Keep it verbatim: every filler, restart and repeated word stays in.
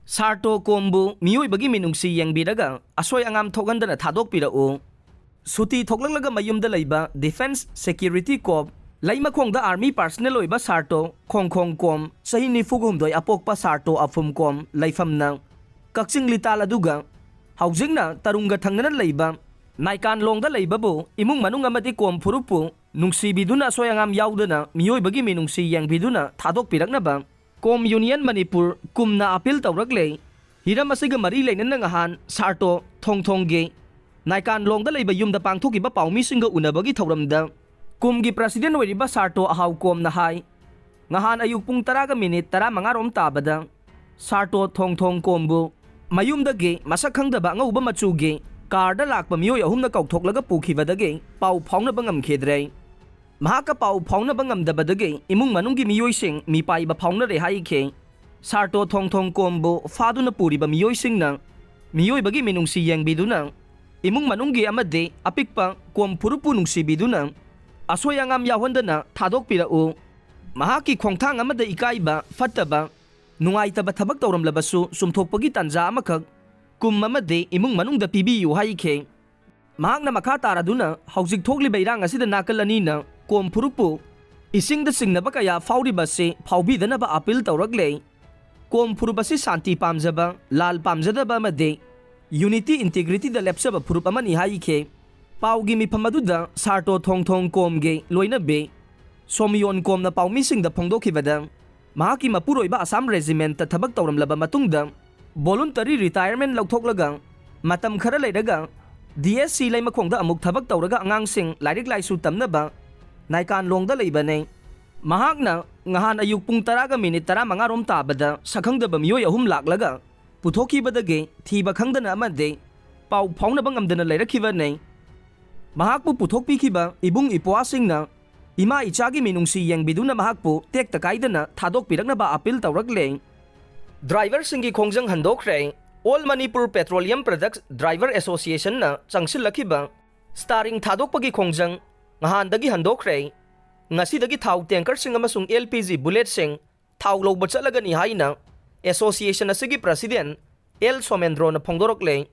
ꯁꯥꯔꯇꯣ ꯀꯣꯝꯕꯨ ꯃꯤꯑꯣꯏꯕꯒꯤ ꯃꯤꯅꯨꯡꯁꯤ ꯌꯦꯡꯕꯤꯔꯒ ꯑꯁꯣꯏ ꯑꯉꯥꯝ ꯊꯣꯛꯍꯟꯗꯅ ꯊꯥꯗꯣꯛꯄꯤꯔꯛꯎ꯫ ꯁꯨꯇꯤ ꯊꯣꯛꯂꯛꯂꯒ ꯃꯌꯨꯝꯗ ꯂꯩꯕ Defence Security Corps, ꯂꯩꯃꯈꯣꯡꯗ Army personnel ꯑꯣꯏꯕ ꯁꯥꯔꯇꯣ ꯈꯣꯡꯈꯣꯡ ꯀꯣꯝ, ꯆꯍꯤ ꯅꯤꯐꯨ ꯍꯨꯝꯗꯣꯏ ꯑꯄꯣꯛꯄ ꯁꯥꯔꯇꯣ ꯑꯐꯨꯝ ꯀꯣꯝ, ꯂꯩꯐꯝꯅ ꯀꯛꯆꯤꯡ ꯂꯤꯇꯥꯜ, ꯑꯗꯨꯒ ꯍꯧꯖꯤꯛꯅ ꯇꯔꯨꯡꯒ ꯊꯪꯅꯅ ꯂꯩꯕ ꯅꯥꯏꯀꯥꯟꯂꯣꯡꯗ ꯂꯩꯕꯕꯨ ꯏꯃꯨꯡ ꯃꯅꯨꯡ ꯑꯃꯗꯤ ꯀꯣꯝ ꯐꯨꯔꯨꯞꯄꯨ ꯅꯨꯡꯁꯤꯕꯤꯗꯨꯅ ꯑꯁꯣꯏ ꯑꯉꯥꯝ ꯌꯥꯎꯗꯅ ꯃꯤꯑꯣꯏꯕꯒꯤ ꯃꯤꯅꯨꯡꯁꯤ ꯌꯦꯡꯕꯤꯗꯨꯅ ꯊꯥꯗꯣꯛꯄꯤꯔꯛꯅꯕ ꯀꯣꯝ Union ꯃꯅꯤꯄꯨꯔ ꯀꯨꯝꯅ ꯑꯥꯄꯤꯜ ꯇꯧꯔꯛꯂꯦ꯫ ꯍꯤꯔꯝ ꯑꯁꯤꯒ ꯃꯔꯤ ꯂꯩꯅꯅ ꯉꯍꯥꯟ ꯁꯥꯔꯇꯣ ꯊꯣꯡꯊꯣꯡꯒꯤ ꯅꯥꯏꯀꯥꯟꯂꯣꯡꯗ ꯂꯩꯕ ꯌꯨꯝꯗ ꯄꯥꯡꯊꯣꯛꯈꯤꯕ ꯄꯥꯎꯃꯤꯁꯤꯡꯒ ꯎꯅꯕꯒꯤ ꯊꯧꯔꯝꯗ ꯀꯨꯝꯒꯤ President ꯑꯣꯏꯔꯤꯕ ꯁꯥꯔꯇꯣ ꯑꯍꯥꯎ ꯀꯣꯝꯅ ꯍꯥꯏ, ꯉꯍꯥꯟ ꯑꯌꯨꯛ ꯄꯨꯡ ꯇꯔꯥꯒ ꯃꯤꯅꯤꯠ ꯇꯔꯥꯃꯉꯥ ꯔꯣꯝ ꯇꯥꯕꯗ ꯁꯥꯔꯇꯣ ꯊꯣꯡꯊꯣꯡ ꯀꯣꯝꯕꯨ ꯃꯌꯨꯝꯗꯒꯤ ꯃꯁꯛ ꯈꯪꯗꯕ ꯑꯉꯧꯕ ꯃꯆꯨꯒꯤ ꯀꯥꯔꯗ ꯂꯥꯛꯄ ꯃꯤꯑꯣꯏ ꯑꯍꯨꯝꯅ ꯀꯧꯊꯣꯛꯂꯒ ꯄꯨꯈꯤꯕꯗꯒꯤ ꯄꯥꯎ ꯐꯥꯎꯅꯕ ꯉꯝꯈꯤꯗ꯭ꯔꯦ꯫ ꯃꯍꯥꯛꯀ ꯄꯥꯎ ꯐꯥꯎꯅꯕ ꯉꯝꯗꯕꯗꯒꯤ ꯏꯃꯨꯡ ꯃꯅꯨꯡꯒꯤ ꯃꯤꯑꯣꯏꯁꯤꯡ ꯃꯤꯄꯥꯏꯕ ꯐꯥꯎꯅꯔꯦ ꯍꯥꯏꯈꯤ꯫ ꯁꯥꯔꯇꯣ ꯊꯣꯡꯊꯣꯡ ꯀꯣꯝꯕꯨ ꯐꯥꯗꯨꯅ ꯄꯨꯔꯤꯕ ꯃꯤꯑꯣꯏꯁꯤꯡꯅ ꯃꯤꯑꯣꯏꯕꯒꯤ ꯃꯤꯅꯨꯡꯁꯤ ꯌꯦꯡꯕꯤꯗꯨꯅ ꯏꯃꯨꯡ ꯃꯅꯨꯡꯒꯤ ꯑꯃꯗꯤ ꯑꯄꯤꯛꯄ ꯀꯣꯝ ꯐꯨꯔꯨꯞꯄꯨ ꯅꯨꯡꯁꯤꯕꯤꯗꯨꯅ ꯑꯁꯣꯏ ꯑꯉꯥꯝ ꯌꯥꯎꯍꯟꯗꯅ ꯊꯥꯗꯣꯛꯄꯤꯔꯛꯎ꯫ ꯃꯍꯥꯛꯀꯤ ꯈꯣꯡꯊꯥꯡ ꯑꯃꯗ ꯏꯀꯥꯏꯕ, ꯐꯠꯇꯕ, ꯅꯨꯡꯉꯥꯏꯇꯕ ꯊꯕꯛ ꯇꯧꯔꯝꯂꯕꯁꯨ ꯆꯨꯝꯊꯣꯛꯄꯒꯤ ꯇꯥꯟꯖꯥ ꯑꯃꯈꯛ ꯀꯨꯝ ꯑꯃꯗꯤ ꯏꯃꯨꯡ ꯃꯅꯨꯡꯗ ꯄꯤꯕꯤꯌꯨ ꯍꯥꯏꯈꯤ꯫ ꯃꯍꯥꯛꯅ ꯃꯈꯥ ꯇꯥꯔꯗꯨꯅ ꯍꯧꯖꯤꯛ ꯊꯣꯛꯂꯤꯕ ꯏꯔꯥꯡ ꯑꯁꯤꯗ ꯅꯥꯀꯜ ꯑꯅꯤꯅ ꯀꯣꯝ ꯐꯨꯔꯨꯞꯄꯨ ꯏꯁꯤꯡꯗ ꯆꯤꯡꯅꯕ ꯀꯌꯥ ꯐꯥꯎꯔꯤꯕ ꯑꯁꯤ ꯐꯥꯎꯕꯤꯗꯅꯕ ꯑꯥꯄꯤꯜ ꯇꯧꯔꯛꯂꯦ꯫ ꯀꯣꯝ ꯐꯨꯔꯨꯞ ꯑꯁꯤ ꯁꯥꯟꯇꯤ ꯄꯥꯝꯖꯕ, ꯂꯥꯜ ꯄꯥꯝꯖꯗꯕ ꯑꯃꯗꯤ unity integrityꯗ ꯂꯦꯞꯆꯕ ꯐꯨꯔꯨꯞ ꯑꯃꯅꯤ ꯍꯥꯏꯈꯤ꯫ ꯄꯥꯎꯒꯤ ꯃꯤꯐꯝ ꯑꯗꯨꯗ ꯁꯥꯔꯇꯣ ꯊꯣꯡꯊꯣꯡ ꯀꯣꯝꯒꯤ ꯂꯣꯏꯅꯕꯤ ꯁꯣꯃꯤꯌꯣꯟ ꯀꯣꯝꯅ ꯄꯥꯎꯃꯤꯁꯤꯡꯗ ꯐꯣꯡꯗꯣꯛꯈꯤꯕꯗ, ꯃꯍꯥꯛꯀꯤ ꯃꯄꯨꯔꯣꯏꯕ ꯑꯁꯥꯝ Regimentꯇ ꯊꯕꯛ ꯇꯧꯔꯝꯂꯕ ꯃꯇꯨꯡꯗ voluntary retirement ꯂꯧꯊꯣꯛꯂꯒ ꯃꯇꯝ ꯈꯔ ꯂꯩꯔꯒ DSC ꯂꯩꯃꯈꯣꯡꯗ ꯑꯃꯨꯛ ꯊꯕꯛ ꯇꯧꯔꯒ ꯑꯉꯥꯡꯁꯤꯡ ꯂꯥꯏꯔꯤꯛ ꯂꯥꯏꯁꯨ ꯇꯝꯅꯕ ꯅꯥꯏꯀꯥꯟꯂꯣꯡꯗ ꯂꯩꯕꯅꯤ꯫ ꯃꯍꯥꯛꯅ ꯉꯍꯥꯟ ꯑꯌꯨꯛ ꯄꯨꯡ ꯇꯔꯥꯒ ꯃꯤꯅꯤꯠ ꯇꯔꯥꯃꯉꯥ ꯔꯣꯝ ꯇꯥꯕꯗ ꯁꯛꯈꯪꯗꯕ ꯃꯤꯑꯣꯏ ꯑꯍꯨꯝ ꯂꯥꯛꯂꯒ ꯄꯨꯊꯣꯛꯈꯤꯕꯗꯒꯤ ꯊꯤꯕ ꯈꯪꯗꯅ ꯑꯃꯗꯤ ꯄꯥꯎ ꯐꯥꯎꯅꯕ ꯉꯝꯗꯅ ꯂꯩꯔꯛꯈꯤꯕꯅꯤ꯫ ꯃꯍꯥꯛꯄꯨ ꯄꯨꯊꯣꯛꯄꯤꯈꯤꯕ ꯏꯕꯨꯡ ꯏꯄ꯭ꯋꯥꯁꯤꯡꯅ ꯏꯃꯥ ꯏꯆꯥꯒꯤ ꯃꯤꯅꯨꯡꯁꯤ ꯌꯦꯡꯕꯤꯗꯨꯅ ꯃꯍꯥꯛꯄꯨ ꯇꯦꯛꯇ ꯀꯥꯏꯗꯅ ꯊꯥꯗꯣꯛꯄꯤꯔꯛꯅꯕ ꯑꯥꯄꯤꯜ ꯇꯧꯔꯛꯂꯦ꯫ ꯗ꯭ꯔꯥꯏꯚꯔꯁꯤꯡꯒꯤ ꯈꯣꯡꯖꯪ ꯍꯟꯗꯣꯛꯈ꯭ꯔꯦ꯫ All Manipur Petroleum Products Driver Associationꯅ ꯆꯪꯁꯤꯜꯂꯛꯈꯤꯕ ꯁ꯭ꯇꯥꯔꯤꯡ ꯊꯥꯗꯣꯛꯄꯒꯤ ꯈꯣꯡꯖꯪ ꯉꯍꯥꯟꯗꯒꯤ ꯍꯟꯗꯣꯛꯈ꯭ꯔꯦ꯫ ꯉꯁꯤꯗꯒꯤ ꯊꯥꯎ tankerꯁꯤꯡ ꯑꯃꯁꯨꯡ LPG bulletꯁꯤꯡ ꯊꯥꯎ ꯂꯧꯕ ꯆꯠꯂꯒꯅꯤ ꯍꯥꯏꯅ ꯑꯦꯁꯣꯁꯤꯌꯦꯁꯟ ꯑꯁꯤꯒꯤ ꯄ꯭ꯔꯁꯤꯗꯦꯟ ꯑꯦꯜ ꯁꯣꯃꯦꯟꯗ꯭ꯔꯣꯅ ꯐꯣꯡꯗꯣꯔꯛꯂꯦ꯫